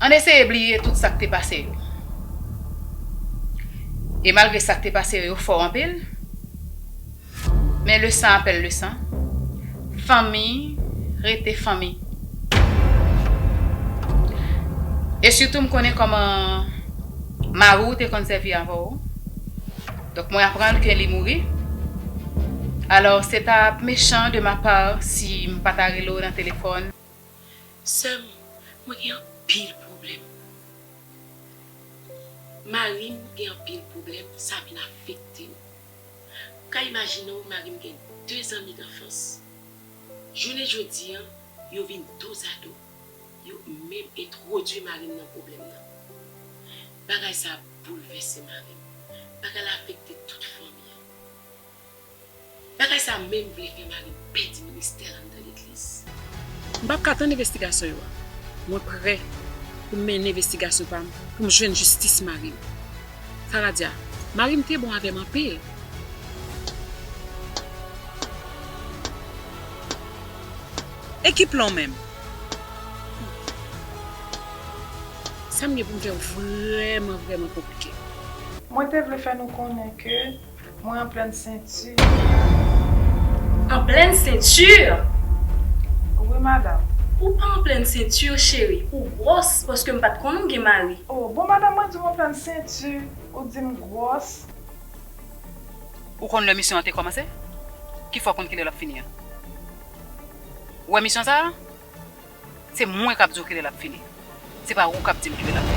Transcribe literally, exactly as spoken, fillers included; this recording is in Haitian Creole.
Ann eseye bliye tout sa k te pase yo. E malgre sa k te pase yo, yo fò anpil, men le sang appelle le sang. Fanmi rete fanmi. E sitou m konnen kòman mari w te konn sèvi avè w. Donk mwen aprann ke li mouri. Alò, se ta ap mechan de ma part si m pa ta rele w nan telefòn. Sè m, mwen gen anpil pwoblèm. Mari m gen anpil pwoblèm, sa vin afekte m. Ou ka imajine w, mari m gen de zanmi danfans. Jounen jodi a, yo vin dozado. Yo menm entwodui mari m nan pwoblèm nan. Bagay sa a boulvèse mari m. Bagay la afekte tout fanmi an. Bagay sa a menm vle fè mari m pèdi ministè l anndan legliz. M p ap ka tann envestigasyon yo a. Mwen prè pou m mennen envestigasyon pa m pou m jwenn jistis mari m. Sa Radia, mari m te bon avè m anpil. Ekip lan menm. Sa m gen pou m fè vrèman, vrèman konplike. Mwen te vle fè nou konnen ke mwen an plèn senti. An plèn senti? Wi, madanm. Ou pa an plèn senti, cheri. Ou gwòs, paske m pa t konnen w gen mari. Oh, bon, madanm, mwen di w an plèn senti, ou di m gwòs. Ou konn lè misyon an te kòmanse? Ki fè w konn kilè l ap fini an? Ou wè misyon sa a? Se mwen k ap di w kilè l ap fini. Se pa ou k ap di m kilè l ap